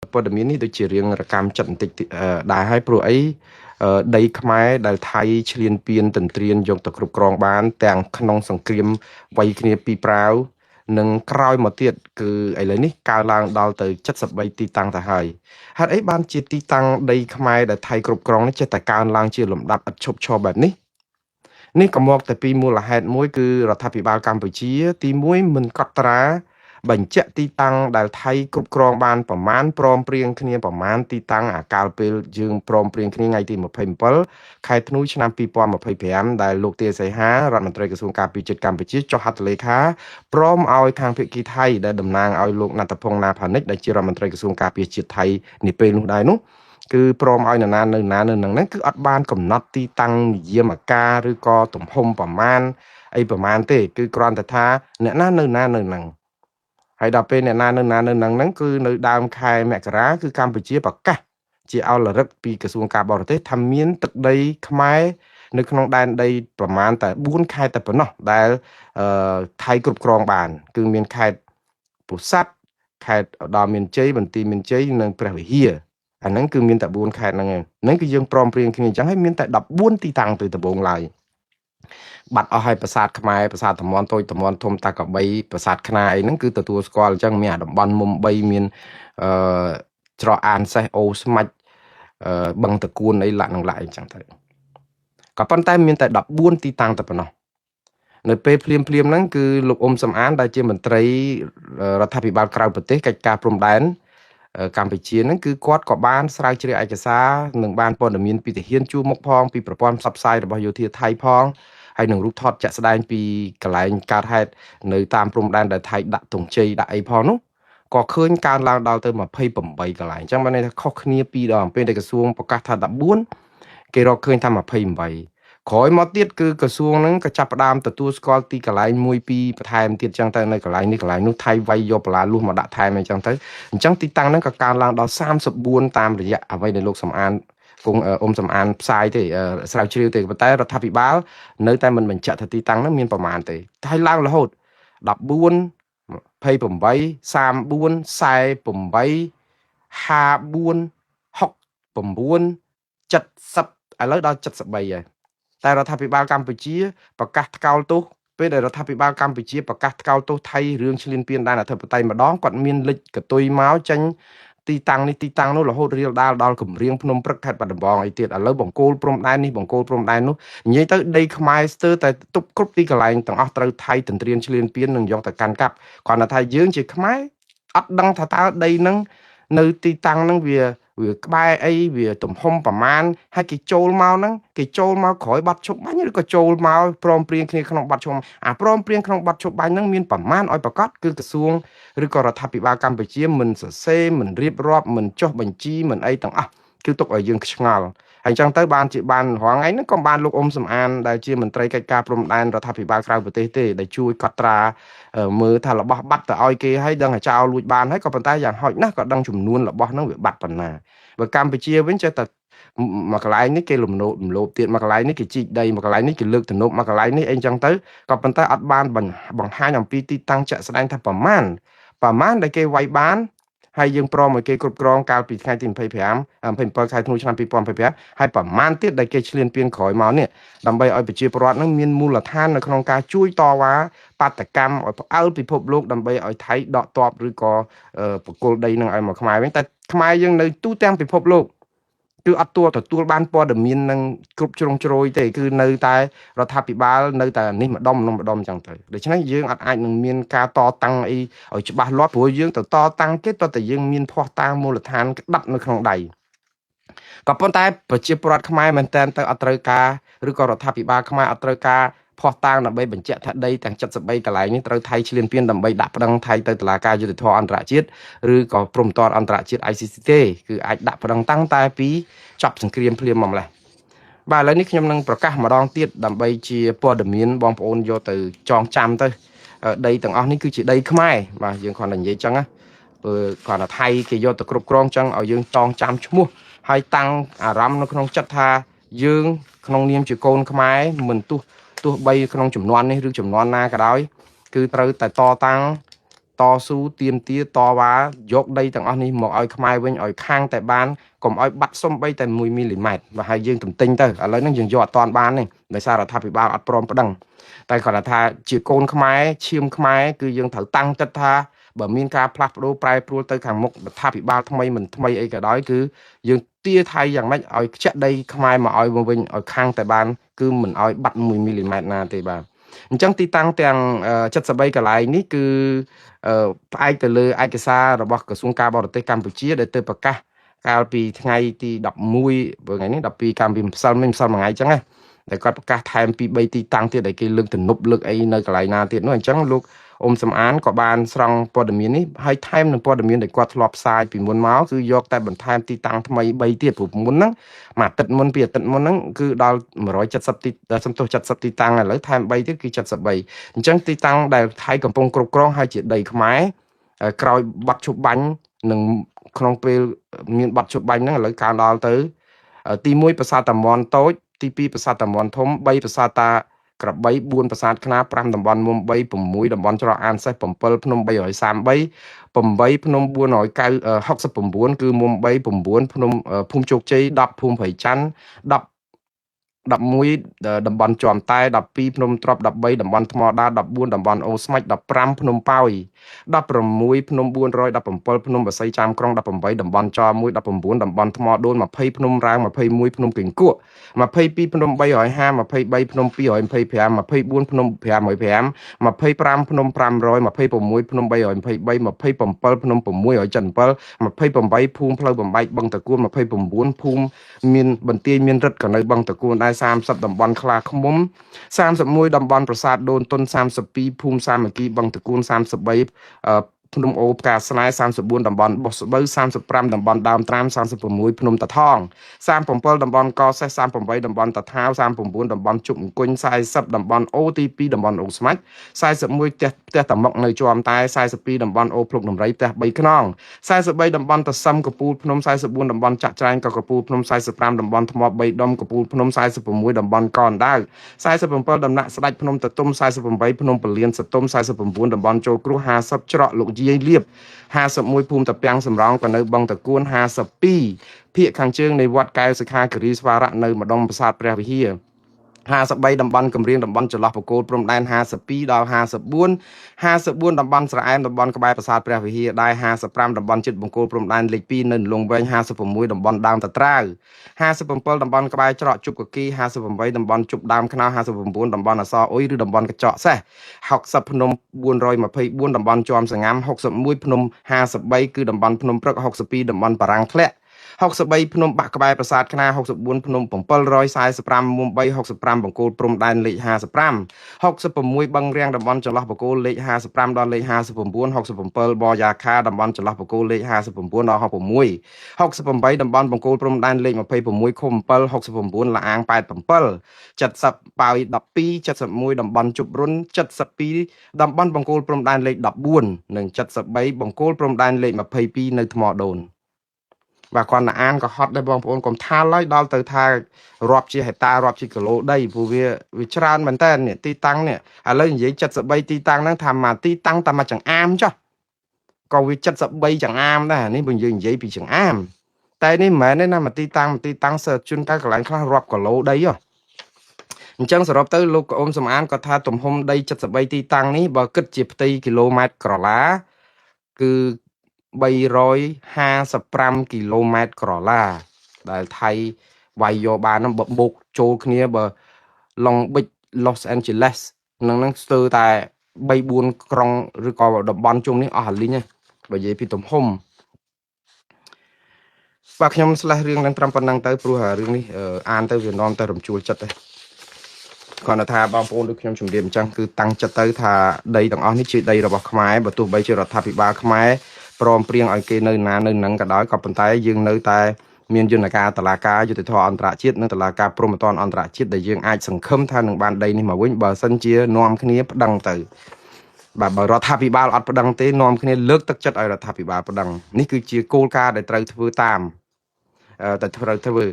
ព័ត៌មាននេះដូចជារៀងរកាំចិត្តបន្តិចដែរហើយព្រោះអីដីខ្មែរដែលថៃឈ្លានពានទន្ទ្រានយកទៅគ្រប់គ្រងបាន ទាំងក្នុងសង្គ្រាមវៃគ្នាពីប្រាវនិងក្រោយមកទៀតគឺឥឡូវនេះកើនឡើងដល់ទៅ73ទីតាំងទៅហើយហេតុអីបានជាទីតាំងដីខ្មែរដែលថៃគ្រប់គ្រងនេះចេះតែកើនឡើងជាលំដាប់ឥតឈប់ឈរបែបនេះនេះក៏មកតែពីមូលហេតុមួយគឺរដ្ឋាភិបាលកម្ពុជា ទី1មិនកត់ត្រាបញ្ជាក់ទីតាំងដែលថៃគ្រប់គ្រងបានប្រមាណព្រមព្រៀងគ្នាប្រមាណទីតាំងអាកាលពេលយើងព្រមព្រៀងគ្នាថ្ងៃទី27ខែធ្នូឆ្នាំ2025ដែលលោកទាសីហារដ្ឋមន្ត្រីក្រសួងការពារជាតិកម្ពុជាចុះហត្ថលេខាព្រមឲ្យខាងភាគីថៃដែលតំណាងឲ្យលោកណដ្ឋពងណាផានិចដែលជារដ្ឋមន្ត្រីក្រសួងការពារជាតិថៃនាពេលនោះដែរនោះគឺព្រមឲ្យនរណានៅណានៅនឹងហ្នឹងគឺអត់បានកំណត់ទីតាំងនិយាមការឬក៏ទំហំប្រមាណអីប្រមាណទេគឺគ្រាន់តែថាអ្នកណានៅណានៅនឹងហើយដល់ពេលអ្នកណានៅណានៅនឹងហ្នឹងគឺនៅដើមខែមករាគឺកម្ពុជាប្រកាសជាឱលរឹកពីក្រសួងការបរទេសថាមានទឹកដីខ្មែរនៅក្នុងដែនដីប្រមាណតែ4ខេត្តតែប៉ុណ្ណោះដែលថៃគ្រប់គ្រងបាន គឺមានខេត្តពោធិ៍សាត់ខេត្តឧត្តរមានជ័យបន្ទាយមានជ័យនិងព្រះវិហារអាហ្នឹងគឺមានតែ4ខេត្តហ្នឹងឯងហ្នឹងគឺយើងព្រមព្រៀងគ្នាអញ្ចឹងហើយមានតែ14ទីតាំងទៅដំបូងឡើយបាត់អស់ហើយប្រាសាទខ្មែរប្រាសាទតំបន់តូចតំបន់ធំតាកបីប្រាសាទខ្នាអីហ្នឹងគឺទទួលស្គាល់អញ្ចឹងមានអាតំបន់មុំ3មានអឺច្រកអានសេះអូស្មាច់បឹងតកួនអីលាក់នឹងលាក់អីចឹងទៅក៏ប៉ុន្តែមានតែ14ទីតាំងតែប៉ុណ្ណោះនៅពេលភ្លាមភ្លាមហ្នឹងគឺលោកអ៊ុំសំអានដែលជាមន្ត្រីរដ្ឋាភិបាលក្រៅប្រទេសកិច្ចការព្រំដែនកម្ពុជាហ្នឹងគឺគាត់ក៏បានស្រាវជ្រាវឯកសារនិងបានព័ត៌មានពីទាហានជួរមុខផងពីប្រព័ន្ធផ្សព្វផ្សាយរបស់យោធាថៃផងហើយនឹងរូបថតជាក់ស្ដែងពីកន្លែងកើតហេតុនៅតាមព្រំដែនដែលថៃដាក់ទង់ជ័យដាក់អីផងនោះក៏ឃើញកើនឡើងដល់ទៅ28កន្លែងអញ្ចឹងបានន័យថាខុសគ្នាពីរដងពេលដែលក្រសួងប្រកាសថា14គេរកឃើញថា28ក្រោយមកទៀតគឺក្រសួងហ្នឹងក៏ចាប់ផ្ដើមទទួលស្គាល់ទីកន្លែង1 2បន្ថែមទៀតចឹងទៅនៅកន្លែងនេះកន្លែងនោះថៃវាយយកបន្លាលួសមកដាក់ថែមអីចឹងទៅអញ្ចឹងទីតាំងហ្នឹងក៏កើនឡើងដល់34តាមរយៈអ្វីដែលលោកសំអានគង់អ៊ុំសំអានផ្សាយទេស្រាវជ្រាវទេប៉ុន្តែរដ្ឋាភិបាលនៅតែមិនបញ្ជាក់ថាទីតាំងហ្នឹងមានប្រមាណទេតែឡើងរហូត14 28 34 48 54 69 70ឥឡូវដល់73ហើយតែរដ្ឋាភិបាលកម្ពុជាប្រកាសថ្កោលទោសពេលដែលរដ្ឋាភិបាលកម្ពុជាប្រកាសថ្កោលទោសថៃរឿងឈ្លានពានដែនអធិបតេយ្យម្ដងគាត់មានលិចកតុយមកចេញទីតាំងនេះទីតាំងនោះរហូតរៀលដាលដល់កំរៀងភ្នំព្រឹកខេត្តបាត់ដំបងអីទៀតឥឡូវបង្គោលព្រំដែននេះបង្គោលព្រំដែននោះនិយាយទៅដីខ្មែរស្ទើរតែទប់គ្រប់ទីកន្លែងទាំងអស់ត្រូវថៃទន្ទ្រានឈ្លានពាននិងយកទៅកាន់កាប់គ្រាន់តែថាយើងជាខ្មែរអត់ដឹងថាតើដីហ្នឹងនៅទីតាំងហ្នឹងវាក្បែរអីវាទំហំប្រមាណហើយគេចូលមកហ្នឹងគេចូលមកក្រោយបាត់ឈប់បាញ់ឬក៏ចូលមកព្រមព្រៀងគ្នាក្នុងបាត់ឈប់អាព្រមព្រៀងក្នុងបាត់ឈប់បាញ់ហ្នឹងមានប្រមាណឲ្យប្រកាសគឺក្រសួងឬក៏រដ្ឋាភិបាលកម្ពុជាមិនសរសេរមិនរៀបរាប់មិនចុះបញ្ជីមិនអីទាំងអស់គឺទុកឲ្យយើងឆ្ងល់ហើយអញ្ចឹងទៅបានជាបានរងថ្ងៃហ្នឹងក៏បានលោកអ៊ុំសំអានដែលជាមន្ត្រីកិច្ចការព្រំដែនរដ្ឋាភិបាលក្រៅប្រទេសទេដែលជួយកត់ត្រាមើលថារបស់បាត់ទៅឲ្យគេហើយដឹងថាចោលលួចបានហើយក៏ប៉ុន្តែយ៉ាងហោចណាស់ក៏ដឹងចំនួនរបស់ហ្នឹងវាបាត់ប៉ុណ្ណាបើកម្ពុជាវិញចេះតែមកកន្លែងនេះគេលំលោភទៀតមកកន្លែងនេះគេជីកដីមកកន្លែងនេះគេលើកទំនប់មកកន្លែងនេះអីចឹងទៅក៏ប៉ុន្តែអត់បានបង្ហាញអំពីទីតាំងជាក់ស្ដែងថាប្រមាណដែលគេវាយបានហើយយើងព្រមឲ្យគេគ្រប់គ្រងកាលពីថ្ងៃទី25 27ខែធ្នូឆ្នាំ2025ហើយប្រមាណទៀតដែលគេឈ្លានពានក្រោយមកនេះដើម្បីឲ្យប្រជាពលរដ្ឋនឹងមានមូលដ្ឋាននៅក្នុងការជួយតវ៉ាបាតកម្មឲ្យផ្អើលពិភពលោកដើម្បីឲ្យថៃដកទ័ពឬក៏បកគលដីនឹងឲ្យមកខ្មែរវិញតែខ្មែរយើងនៅទូទាំងពិភពលោកគឺអត់ទទួលបានព័ត៌មាននឹងគ្រប់ជ្រុងជ្រោយទេគឺនៅតែរដ្ឋាភិបាលនៅតែនេះម្ដុំនោះម្ដុំចឹងទៅដូច្នេះយើងអត់អាចនឹងមានការតតាំងអីឲ្យច្បាស់លាស់ព្រោះយើងទៅតតាំងគេតតែយើងមានភស្តុតាងមូលដ្ឋានក្តាប់នៅក្នុងដៃក៏ប៉ុន្តែប្រជាពលរដ្ឋខ្មែរមែនតើទៅអត់ត្រូវការឬក៏រដ្ឋាភិបាលខ្មែរអត់ត្រូវការភស្តុតាងដើម្បីបញ្ជាក់ថាដីទាំង73កន្លែងនេះត្រូវថៃឈ្លានពានដើម្បីដាក់ប្តឹងថៃទៅតុលាការយុត្តិធម៌អន្តរជាតិឬក៏ព្រំប្រទានអន្តរជាតិ ICC ទេគឺអាចដាក់ប្តឹងតាំងតែពីចប់សង្គ្រាមភ្លាមមកម្លេះបាទឥឡូវនេះខ្ញុំនឹងប្រកាសម្ដងទៀតដើម្បីជាព័ត៌មានបងប្អូនយកទៅចងចាំទៅដីទាំងអស់នេះគឺជាដីខ្មែរបាទយើងគ្រាន់តែនិយាយចឹងណាព្រោះគ្រាន់តែថៃគេយកទៅគ្រប់គ្រងចឹងឲ្យយើងចងចាំឈ្មោះហើយតាំងអារម្មណ៍នៅក្នុងចិត្តថាយើងក្នុងនាមជាកូនខ្មែរមិនទោះបីក្នុងចំនួននេះឬចំនួនណាក៏ដោយគឺត្រូវតែតតាំង តស៊ូទាមទារតវ៉ាយកដីទាំងអស់នេះមកឲ្យខ្មែរវិញឲ្យខាងតែបានកុំឲ្យបាត់សំបីតែ1មីលីម៉ែត្របើហើយយើងទន្ទិញទៅឥឡូវហ្នឹងយើងយកអត់តាន់បានទេដោយសាររដ្ឋាភិបាលអត់ព្រមប្តឹងតែគាត់ថាជាកូនខ្មែរឈាមខ្មែរគឺយើងត្រូវតាំងចិត្តថាបើមានការផ្លាស់ប្ដូរប្រែប្រួលទៅខាងមុខរដ្ឋាភិបាលថ្មីមិនថ្មីអីក៏ដោយគឺយើងទាថៃយ៉ាងម៉េចឲ្យខ្ជាក់ដីខ្មែរមកឲ្យមកវិញឲ្យខាងតែបានគឺមិនឲ្យបាត់1មីលីម៉ែត្រណាទេបាទអញ្ចឹងទីតាំងទាំង73កន្លែងនេះគឺផ្អែកទៅលើឯកសាររបស់ក្រសួងការបរទេសកម្ពុជាដែលទើបប្រកាសកាលពីថ្ងៃទី11ថ្ងៃនេះ12កាលពីម្សិលមិញម្សិលមួយថ្ងៃអញ្ចឹងណាដែលគាត់ប្រកាសថែមពី3ទីតាំងទៀតដែលគេលើកទំនប់លើកអីនៅកន្លែងណាទៀតនោះអញ្ចឹងលោកអ៊ុំសំអានក៏បានស្រង់ព័ត៌មាននេះហើយថែមនឹងព័ត៌មានដែលគាត់ធ្លាប់ផ្សាយពីមុនមកគឺយកតែបន្ថែមទីតាំងថ្មី3ទៀតព្រោះមុនហ្នឹងមួយអាទិត្យមុនពីអាទិត្យមុនហ្នឹងគឺដល់170ទីសំទោស70ទីតាំងឥឡូវថែម3ទៀតគឺ73អញ្ចឹងទីតាំងដែលថៃកំពុងគ្រប់គ្រងហើយជាដីខ្មែរក្រោយបាត់ឈប់បាញ់នឹងក្នុងពេលមានបាត់ឈប់បាញ់ហ្នឹងឥឡូវកើនដល់ទៅទី1ប្រាសាទតាមាន់តូចទី2ប្រាសាទតាមាន់ធំ3ប្រាសាទតាក្របី4ប្រាសាទខ្នា5តំបន់មុំ3 6តំបន់ច្រកអានសេះ7ភ្នំ333 8ភ្នំ469គឺមុំ3 9ភ្នំភូមិជោគជ័យ10ភូមិព្រៃច័ន្ទ10 11តំបន់ជាំតែ12ភ្នំទ្រប13តំបន់ថ្មដា14តំបន់អូស្មាច់15ភ្នំប៉ោយ16ភ្នំ417ភ្នំបស័យចាំក្រុង18តំបន់ច1 19តំបន់ថ្មដូន20ភ្នំរាង21ភ្នំគិងគក់22ភ្នំ350 23ភ្នំ225 24ភ្នំ505 25ភ្នំ526ភ្នំ323 27ភ្នំ677 28ភូមិផ្លូវបំបែកបឹងតកួន29ភូមិមានបន្ទាយមានរិទ្ធក៏នៅបឹងតកួនដែរ30តំបន់ខ្លាឃ្មុំ31តំបន់ប្រាសាទដូនតុន32ភូមិសាមគ្គីបឹងតកួន33ភ្នំអូផ្កាស្នេហ៍34តំបន់បុស្បូវ35តំបន់ដើមត្រាម36ភ្នំតាថង37តំបន់កសេះ38តំបន់តាថាវ39តំបន់ជប់អង្គញ់40តំបន់អូទី2តំបន់អូស្មាច់41ផ្ទះតាមុកនៅជាំតែ42តំបន់អូភ្លុកដំរីផ្ទះ3ខ្នង43តំបន់តសឹមកពូលភ្នំ44តំបន់ចាក់ច្រែងក៏កពូលភ្នំ45តំបន់ថ្ម3ដុំកពូលភ្នំ46តំបន់កនដាវ47ដំណាក់ស្ដេចភ្នំតទុំ48ភ្នំពលានសទុំ49តំបន់ចូលគ្រោះ50ច្រកលោកយាយលៀប51ភូមិតាពាំងសំរោងក៏នៅបឹងតកួន52ភាគខាងជើងនៃវត្តកែវសិក្ខាគិរីស្វារៈនៅម្ដុំប្រាសាទព្រះវិហារ53តំបន់កំរៀងតំបន់ចន្លោះបកគោលព្រំដែន52ដល់54 54តំបន់ស្រអែមតំបន់ក្បែរប្រាសាទព្រះវិហារដែរ55តំបន់ជិតបង្គោលព្រំដែនលេខ2នៅលងវែង56តំបន់ដើមតត្រាវ57តំបន់ក្បែរច្រកជប់កគី58តំបន់ជប់ដើមខ្នោ59តំបន់អសអ៊ុយឬតំបន់កញ្ចក់សេះ60ភ្នំ424តំបន់ជាំសងាំ61ភ្នំ53គឺតំបន់ភ្នំព្រឹក62តំបន់បារាំងធ្លាក់63ភ្នំបាក់ក្បែរប្រាសាទខ្នា64ភ្នំ745មុំ3 65បង្គោលព្រំដែនលេខ55 66បឹងរាំងតំបន់ចន្លោះបង្គោលលេខ55ដល់លេខ59 67បយ៉ាខាតំបន់ចន្លោះបង្គោលលេខ59ដល់66 68តំបន់បង្គោលព្រំដែនលេខ26ឃុំ7 69លាអាង87 70ប៉ាយ12 71តំបន់ជប់រុន72តំបន់បង្គោលព្រំដែនលេខ14និង73បង្គោលព្រំដែនលេខ22នៅថ្មដូនបាទគាត់តែអានក៏ហត់ដែរបងប្អូនកុំថាឡើយដល់ទៅថារាប់ជាហិកតារាប់ជាគីឡូដីព្រោះវាច្រើនមែនតើនេះទីតាំងនេះឥឡូវនិយាយ73ទីតាំងហ្នឹងថាមកទីតាំងតែមួយចង្អាមចុះក៏វា73ចង្អាមដែរនេះបើយើងនិយាយពីចង្អាមតែនេះមិនមែនទេណាមួយទីតាំងមួយទីតាំងសើជួនកាលកន្លែងខ្លះរាប់គីឡូដីហ៎អញ្ចឹងសរុបទៅលោកអ៊ុំសំអានគាត់ថាទំហំដី73ទីតាំងនេះបើគិតជាផ្ទៃគីឡូម៉ែត្រក្រឡាគឺ355គីឡូម៉ែត្រក្រឡាដែលថៃវាយយកបានហ្នឹងបើបូកចូលគ្នាបើឡុងប៊ិច Los Angeles នឹងស្ទើរតែ3 4ក្រុងឬក៏តំបន់ជុំនេះអស់អាលីងហ្នឹងបើនិយាយពីទំហំបាទខ្ញុំស្លេះរឿងនឹងត្រឹមប៉ុណ្្នឹងទៅព្រោះរឿងនេះអានទៅវានាំតែរំជួលចិត្តទេគាត់ថាបងប្អូនដូចខ្ញុំជម្រាបអញ្ចឹងគឺតាំងចិត្តទៅថាដីទាំងអស់នេះជាដីរបស់ខ្មែរបើទោះបីជារដ្ឋាភិបាលខ្មែរព្រមព្រៀងឲ្យគេនៅណានៅនឹងក៏ដោយក៏ប៉ុន្តែយើងនៅតែមានយន្តការតឡាការយុត្តិធម៌អន្តរជាតិនិងតឡាការព្រហ្មទណ្ឌអន្តរជាតិដែលយើងអាចសង្ឃឹមថានឹងបានដីនេះមកវិញបើសិនជានាំគ្នាប្តឹងទៅបាទបើរដ្ឋាភិបាលអត់ប្តឹងទេនាំគ្នាលើកទឹកចិត្តឲ្យរដ្ឋាភិបាលប្តឹងនេះគឺជាគោលការណ៍ដែលត្រូវធ្វើតាមតែត្រូវធ្វើ